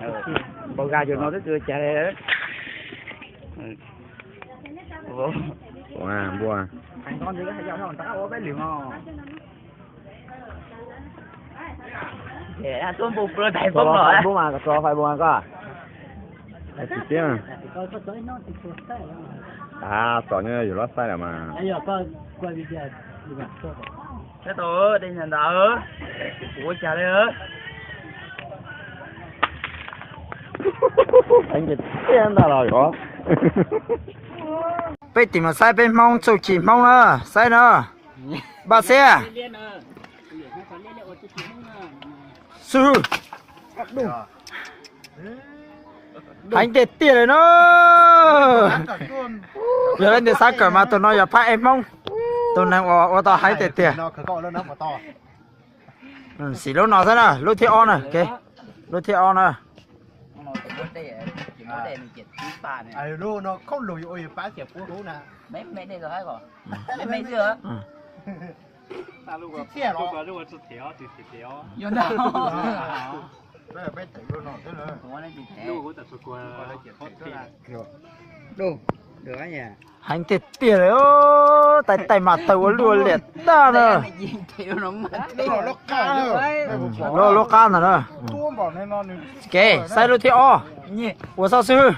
Npau ga cov no twb tsis ua cas li. Ua npua. Tso fai npua mas, tso fai npua mas koj. Hais tsis tiag. Tsom nyob yus lub xaib lawm mas. Sab tau dej ntawd, ua cas li. Heev tiag tiag ntag los yog. Peb tim mus saib peb Hmoob txuj ci Hmoob na, saib no. Npaj Xiab. Xib hwb. Heev tiag tiag li no. Yog leej twg xav kawm mas tus no yog phab ej Hmoob, tus neeg uas ua tau heev tiag tiag. Sim lub no xwb na, lub thib ob na, lub thib ob na. Heev tiag tiag li, tais tais mas tawg ua luaj liam tag na. Lub qab ntawd na. Kev saib lub thib ob. Ua txhob xwb.